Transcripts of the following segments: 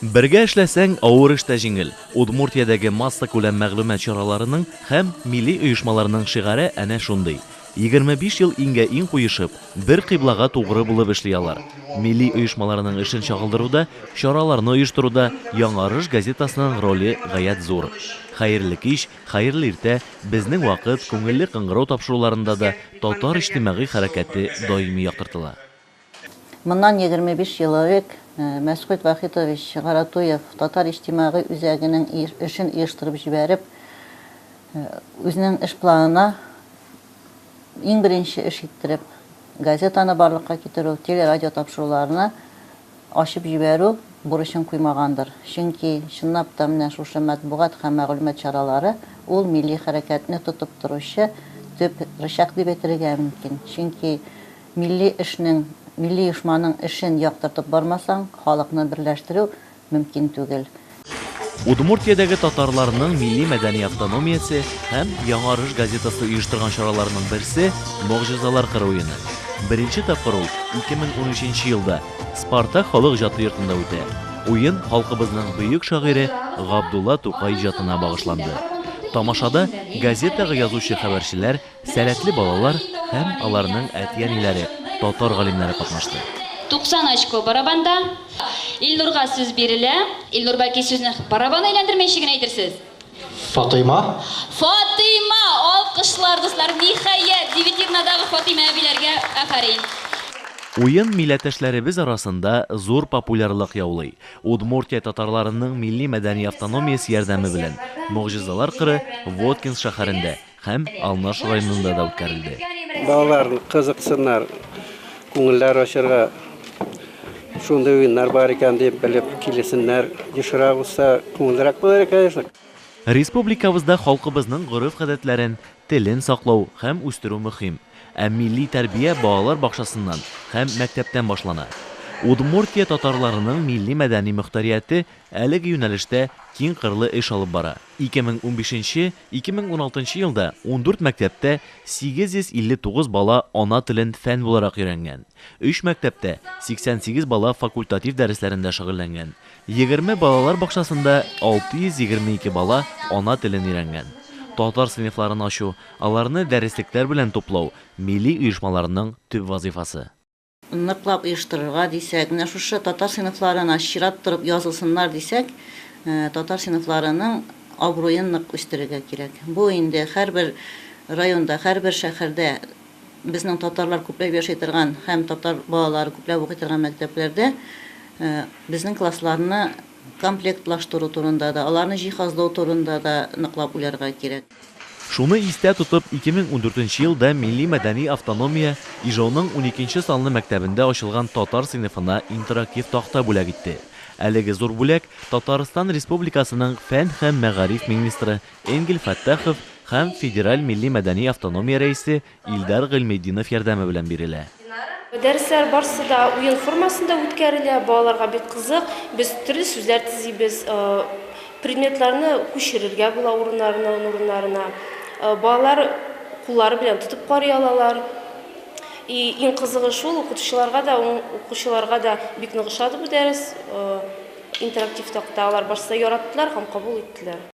Бергә эшләсәң, авыр эш тә җиңел. Удмуртиядәге массакүләм мәгълүмат чараларының һәм милли оешмаларның шигаре әнә шундый. 25 ел иңгә-иң куешып, бер кыйблага тугры булып эшли алар. Милли оешмаларның эшен чагылдыруда, чараларны оештыруда Яңарыш газетасының роле гаять зур. Хәерле кич, хәерле иртә, Безнең вакыт, Күңелле кыңгырау тапшыруларында да татар иҗтимагый хәрәкәте даими яктыртыла. Моннан 25 ел элек Мәсгуть Вахитович Гаратуев Татар иҗтимагый үзәгенең эшен оештырып җибәреп, үзенең эш планына иң беренче эш иттереп газетаны барлыкка китерү, теле-радио тапшыруларны ачып җибәрү бурычын куймагандыр. Чөнки, чынлап та, менә шушы матбугат һәм мәгълүмат чаралары ул милли хәрәкәтне тотып торучы төп рычаг дип әйтергә мөмкин. Чөнки Милли эшнең, милли оешманың эшен яктыртып бармасаң, халыкны берләштерү мөмкин түгел. Удмуртиядәге татарларның милли-мәдәни автономиясе һәм Яңарыш газетасы оештырган чараларның берсе, Могҗизалар кыры уены. Беренче тапкыр ул 2013 нче елда Спартак халык иҗаты йортында үтә. Уен халкыбызның бөек шагыйре Габдулла Тукай иҗатына багышланды. Тамашада газетага язучы хәбәрчеләр, Сәләтле балалар һәм аларның әти-әниләре, татар галимнәре катнашты. 90 очко барабанда. Илнурга сүз бирелә. Илнур, бәлки сүзне барабан әйләндермәйчә генә әйтерсез? Фатыйма. Фатыйма! Алкышлар, дуслар! Ниһаять, Девятирнадагы Фатыйма әбиләргә афәрин! Уен милләттәшләребез арасында зур популярлык яулый. Удмуртия татарларының милли-мәдәни автономиясе ярдәме белән Могҗизалар кыры Воткинск шәһәрендә, Һәм Алнаш районында да үткәрелде. Балалар кызыксыннар, күңелләр ачырга, шундый уеннар бар икән дип белеп килсеннәр. Ешрак узса, күңеллерәк булыр иде, конечно. Республикабызда халкыбызның гореф-гадәтләрен, телен саклау һәм үстерү мөһим. Ә милли тәрбия балалар бакчасыннан һәм мәктәптән башлана. Удмуртия татарларының милли-мәдәни мохтарияте әлеге юнәлештә киңкырлы эш алып бара. 2015 нче, 2016 елда 14 мәктәптә 859 бала ана телен фән буларак өйрәнгән. Өч мәктәптә 88 бала факультатив дәресләрендә шөгыльләнгән. 20 балалар бакчасында 622 бала ана телен өйрәнгән. Татар сыйныфларын ачу, аларны дәреслекләр белән туплау, милли оешмаларның төп вазыйфасы. Ныклап оештырырга дисәк, менә шушы татар сыйныфларына чират торып язылсыннар дисәк, татар сыйныфларының абруен нык үстерергә кирәк. Бу инде һәрбер районда, һәрбер шәһәрдә безнең татарлар күпләп яши торган һәм татар балалары күпләп укый торган мәктәпләрдә безнең классларны комплектлаштыру турында да, аларны җиһазлау турында да ныклап уйларга кирәк. Шуны истә тотып, 2014 нче елда милли-мәдәни автономия Ижауның уникенче санлы мәктәбендә ачылган татар сыйныфына интерактив такта бүләк итте. Әлеге зур бүләк Татарстан Республикасының фән һәм мәгариф министры Энгель Фәттахов һәм федераль милли-мәдәни автономия рәисе Илдар Гыйльметдинов ярдәме белән бирелә. Дәресләр барысы да уен формасында үткәрелә, балаларга бик кызык. Без төрле сүзләр төзибез, предметларны күчерергә була урыннарыннан урыннарына. Балалар куллары белән тотып карый алалар. И иң кызыгы шул, укытучыларга да, укучыларга да бик нык ошады бу дәрес. Интерактив такта алар барысы да яраттылар һәм кабул иттеләр.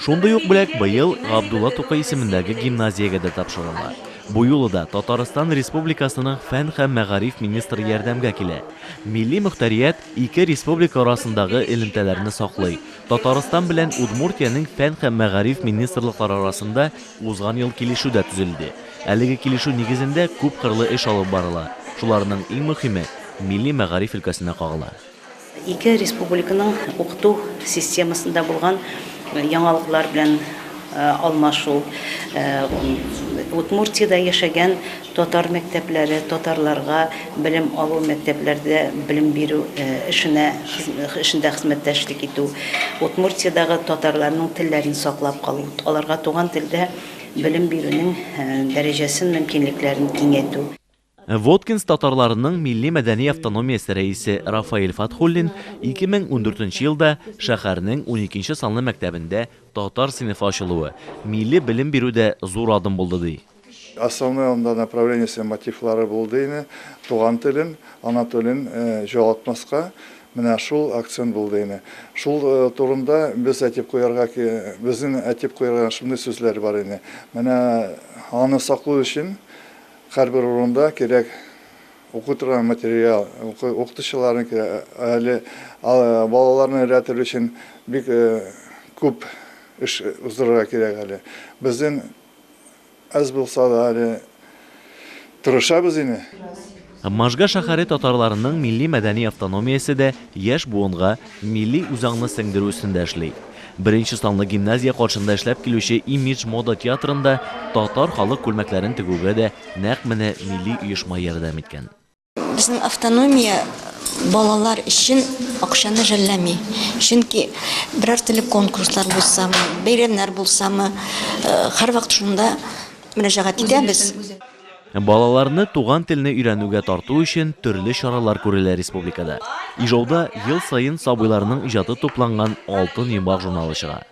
Шундый ук бүләк быел Габдулла Тукай исемендәге гимназиягә дә тапшырыла. Бу юлы да Татарстан Республикасының фән һәм мәгариф министры ярдәмгә килә. Милли мохтарият ике республика арасындагы элемтәләрне саклый. Татарстан белән Удмуртиянең фән һәм мәгариф министрлыклары арасында узган ел килешү дә төзелде. Әлеге килешү нигезендә күпкырлы эш алып барыла. Шуларның иң мөһиме, милли мәгариф өлкәсенә кагыла. Ике республиканың укыту системасында булган яңалыклар белән алмашу, Удмуртиядә яшәгән татар мәктәпләре, татарларга белем алу мәктәпләрдә белем бирү эшенә эшендә хезмәттәшлек итү, Удмуртиядәге татарларның телләрен саклап калу, аларга туган телдә белем бирүнең дәрәҗәсен, мөмкинлекләрен киңәйтү. Воткинск татарларының милли-мәдәни автономиясе рәисе Рафаэль Фатхуллин 2014 нче елда шәһәрнең уникенче санлы мәктәбендә татар сыйныфы ачылуы, милли белем бирүдә зур адым булды, ди. Основной анда направлениесе, мотивлары булды ине, туган телен, ана телен җугалтмаска. Менә шул акцент булды инде. Шул турында без әйтеп куярга, безнең әйтеп куярга шундый сүзләр бар инде. Менә аны саклау өчен һәрбер урында кирәк укый торган материал, укытучыларны кирәк, әле балаларны өйрәтер өчен бик күп эш уздырырга кирәк әле. Безнең Әз булса да әле тырышабыз инде. Можга шәһәре татарларының милли-мәдәни автономиясе дә яшь буынга милли үзаңны сеңдерү өстендә эшли. Беренче санлы гимназия каршында эшләп килүче Имидж мода театрында татар халык күлмәкләрен тегүгә дә нәкъ менә милли оешма ярдәм иткән. Безнең автономия балалар өчен акчаны жәлләми. Чөнки берәр төрле конкурслар булсамы, бәйрәмнәр булсамы, һәрвакыт шунда мөрәҗәгать итәбез. Балаларны туган телне өйрәнүгә тарту өчен төрле чаралар күрелә республикада. Ижауда ел саен сабыйларның иҗаты тупланган Алтын йомгак журналы чыга.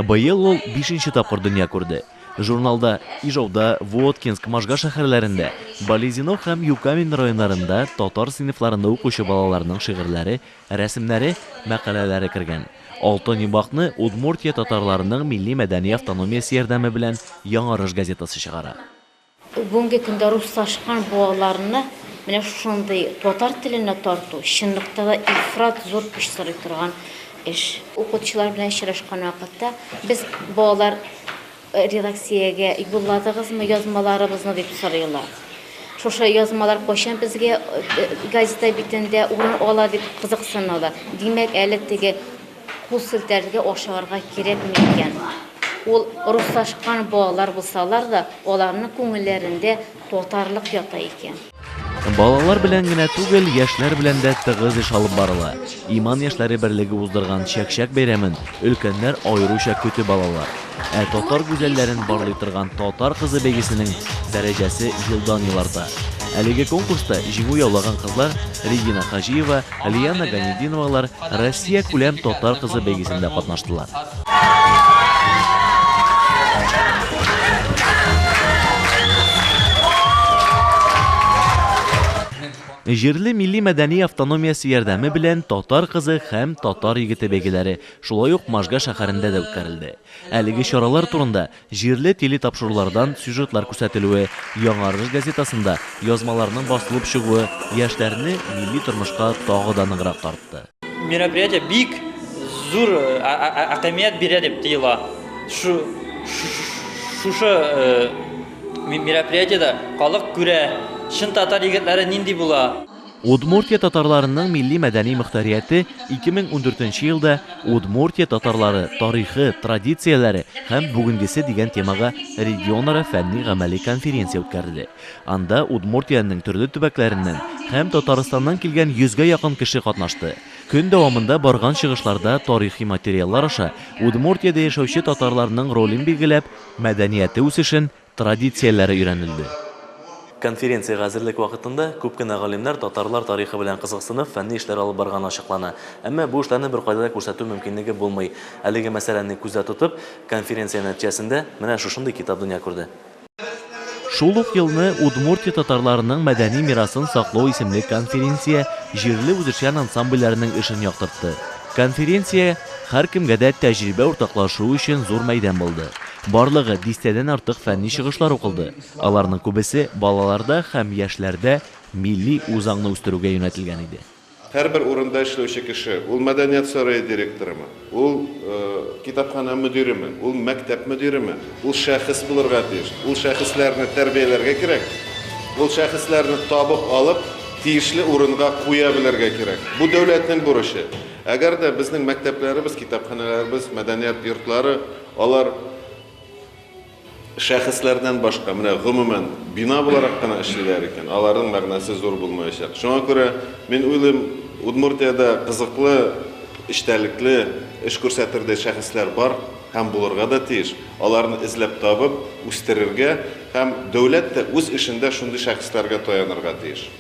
Быел ул бишенче тапкыр дөнья күрде. Журналда Ижауда, Воткинск, Можга шәһәрләрендә, Балезино һәм Юкамин районнарында татар сыйныфларында укучы балаларның шигырьләре, рәсемнәре, мәкаләләре кергән. Алтын йомгакны Удмуртия татарларының милли-мәдәни автономиясе ярдәме белән Яңарыш газетасы чыгара. Бүгенге көндә руслашкан балаларны менә шушындый татар теленә тарту, чынлыкта да ифрат зур көч сорый торган эш. Укытучылар белән очрашкан вакытта без балалар редакциягә юлладыгызмы язмаларыбызны дип сорыйлар. Шушы язмалар кайчан безгә газета битендә урын ала дип кызыксыналар. Димәк, әле теге Кул селтәрергә ашыгырга кирәкми икән. Ул руслашкан балалар булсалар да, аларның күңелләрендә татарлык ята икән. Балалар белән генә түгел, яшьләр белән дә тыгыз эш алып барыла. Иман яшьләре берлеге уздырган Чәк-чәк бәйрәмен өлкәннәр аеруча көтеп алалар. Ә татар гүзәлләрен барлый торган Татар кызы бәйгесенең дәрәҗәсе елдан-ел арта. Әлеге конкурста җиңү яулаган кызлар Регина Хаҗиева, Лиана Ганетдиновалар Россия күләм Татар кызы бәйгесендә катнаштылар. Җирле милли-мәдәни автономиясе ярдәме белән Татар кызы һәм Татар егете бәйгеләре шулай ук Можга шәһәрендә дә үткәрелде. Әлеге чаралар турында җирле телетапшырулардан сюжетлар күрсәтелүе, Яңарыш газетасында язмаларның басылып чыгуы яшьләрне милли тормышка тагы да ныграк тартты. Мероприятие бик зур әһәмият бирә дип тоела. Шушы мероприятиедә халык күрә, чын татар егетләре нинди була. Удмуртия татарларының милли-мәдәни мохтарияте 2014 нче елда Удмуртия татарлары, тарихы, традицияләре һәм бүгенгесе дигән темага регионара фәнни-гамәли конференция үткәрде. Анда Удмуртиянең төрле төбәкләреннән һәм Татарстаннан килгән йөзгә якын кеше катнашты. Көн дәвамында барган чыгышларда тарихи материаллар аша Удмуртиядә яшәүче татарларның ролен билгеләп, мәдәнияте үсешен, Традицияләре өйрәнелде. Конференциягә әзерлек вакытында күп кенә галимнәр татарлар тарихы белән кызыксынып фәнни эшләр алып барганы ачыклана. Әмма бу эшләрне беркайда да күрсәтү мөмкинлеге булмый. Әлеге мәсьәләне күздә тотып, конференция нәтиҗәсендә менә шушындый китап дөнья күрде. Шул ук елны Удмуртия татарларының мәдәни мирасын саклау исемле конференция җирле үзешчән ансамбльләрнең эшен яктыртты. Конференция һәркемгә дә тәҗрибә уртаклашу өчен зур мәйдан булды. Барлыгы дистәдән артык фәнни чыгышлар укылды. Аларның күбесе балаларда һәм яшьләрдә милли үзаңны үстерүгә юнәтелгән иде. Һәрбер урында эшләүче кеше, ул мәдәният сарае директорымы, ул китапханә мөдиреме, ул мәктәп мөдиреме, ул шәхес булырга тиеш. Ул шәхесләрне тәрбияләргә кирәк, ул шәхесләрне табып алып, тиешле урынга куя белергә кирәк. Бу дәүләтнең бурычы. Әгәр дә безнең мәктәпләребез, китапханәләребез, мәдәният йортлары, алар шәхесләрдән башка, менә гомумән, бина буларак кына эшлиләр икән, аларның мәгънәсе зур булмаячак. Шуңа күрә, мин уйлыйм, Удмуртиядә кызыклы, эчтәлекле, эш күрсәтердәй шәхесләр бар һәм булырга да тиеш. Аларны эзләп табып, үстерергә һәм дәүләт тә үз эшендә шундый шәхесләргә таянырга тиеш.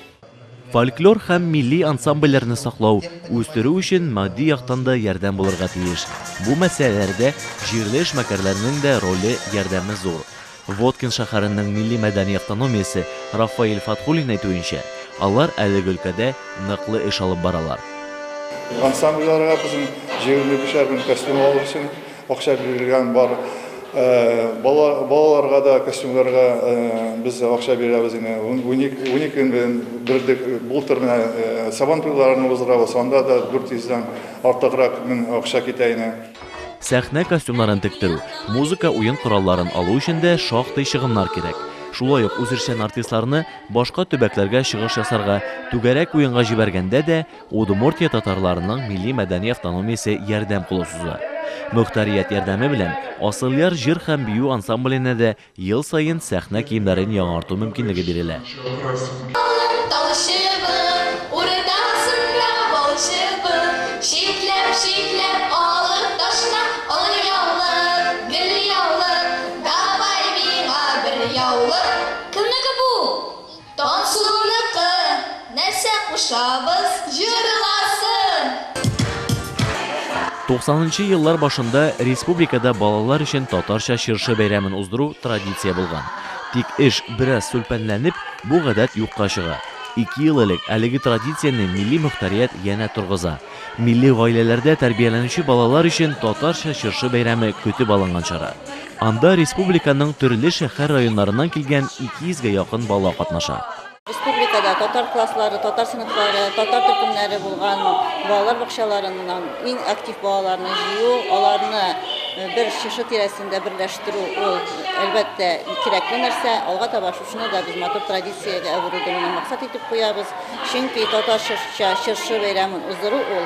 Фольклор һәм милли ансамбльләрне саклау, үстерү өчен матди яктан да ярдәм булырга тиеш. Бу мәсьәләләрдә җирле эшмәкәрләрнең дә роле, ярдәме зур. Воткин шәһәренең милли-мәдәни автономиясе Рафаэль Фатхуллин әйтүенчә, алар әлеге өлкәдә ныклы эш алып баралар. Ансамбльләргә безнең 25 мең костюм алыр өчен акча бирелгән бар. Балаларга да костюмнарга без акча бирәбез инде. 12 мең бердек былтыр менә Сабан туйларын уздырабыз, анда да 400 дән артыграк мең акча китә инде. Сәхнә костюмнарын тектерү, музыка уен коралларын алу өчен дә шактый чыгымнар кирәк. Шулай ук үзешчән артистларны башка төбәкләргә чыгыш ясарга, түгәрәк уенга җибәргәндә дә Удмуртия татарларының милли-мәдәни автономиясе ярдәм кулы суза. Мохтарият ярдәме белән Асылъяр җыр һәм бию ансамбленә дә ел саен сәхнә киемнәрен яңарту мөмкинлеге бирелә. Тансылуныкы, нәрсә кушабыз, җырласын! Туксанынчы еллар башында республикада балалар өчен татарча чыршы бәйрәмен уздыру традиция булган. Тик эш бераз сүлпәнләнеп, бу гадәт юкка чыга. Ике ел элек әлеге традицияне милли мохтарият янә торгыза. Милли гаиләләрдә тәрбияләнүче балалар өчен татарча чыршы бәйрәме көтеп алынган чара. Анда республиканың төрле шәһәр-районнарыннан килгән 200 гә якын бала катнаша. Республикада татар класслары, татар сыйныфлары, татар төркемнәре булган балалар бакчаларыннан иң актив балаларны җыю, аларны бер чыршы тирәсендә берләштерү ул, әлбәттә, кирәкле нәрсә. Алга таба шушыны да без матур традициягә әверүне менә максат итеп куябыз. Чөнки татарча чыршы бәйрәмен уздыру ул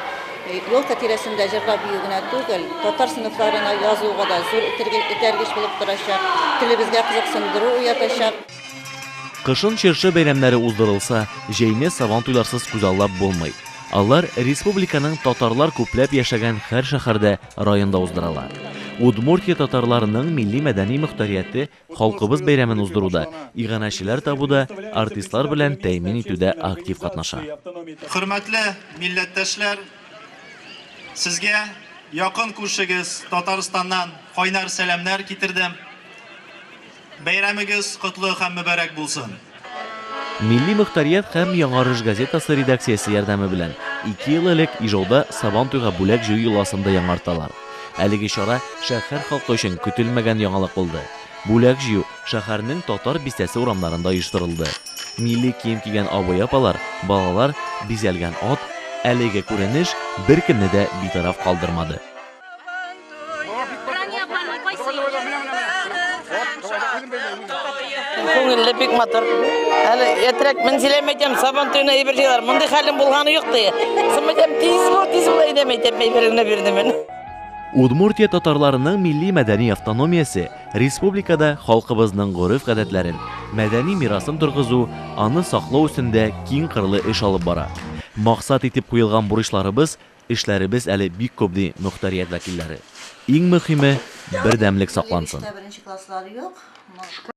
елка тирәсендә җырлап бию генә түгел, татар сыйныфларына язуга да зур этәргеч булып торачак, телебезгә кызыксындыру уятачак. Кышын чыршы бәйрәмнәре уздырылса, җәйне Сабантуйларсыз күзаллап булмый. Алар республиканың татарлар күпләп яшәгән һәр шәһәрдә, районда уздырыла. Удмуртия татарларының милли-мәдәни мохтарияте Халкыбыз бәйрәмен уздыруда, иганәчеләр табуда, артистлар белән тәэмин итүдә актив катнаша. Хөрмәтле милләттәшләр, сезгә якын күршегез Татарстаннан кайнар сәламнәр китердем. Бәйрәмегез котлы һәм мөбарәк булсын! Милли мохтарият һәм Яңарыш газетасы редакциясе ярдәме белән ике ел элек Ижауда Сабантуйга бүләк җыю йоласын да яңарталар. Әлеге чара шәһәр халкы өчен көтелмәгән яңалык булды. Бүләк җыю шәһәрнең Татар бистәсе урамнарында оештырылды. Милли кием кигән абый-апалар, балалар, бизәлгән ат, әлеге күренеш беркемне дә битараф калдырмады. Күңелле, бик матур. Әле әтрәк Мензиләм әйтәм, сабан туена әйбер җыялар. Мондый хәлем булганы юк ди. Соң әйтәм, тиз бул, тиз бул, әйдәм әйтәм, әйбереңне бирдем мин. Удмуртия татарларының милли-мәдәни автономиясе республикада халкыбызның гореф-гадәтләрен, мәдәни мирасын торгызу, аны саклау өстендә киң кырлы эш алып бара. Максат итеп куелган бурычларыбыз Эшләребез әле бик күп, ди мохтарият вәкилләре. Иң мөхиме, бердәмлек саклансын.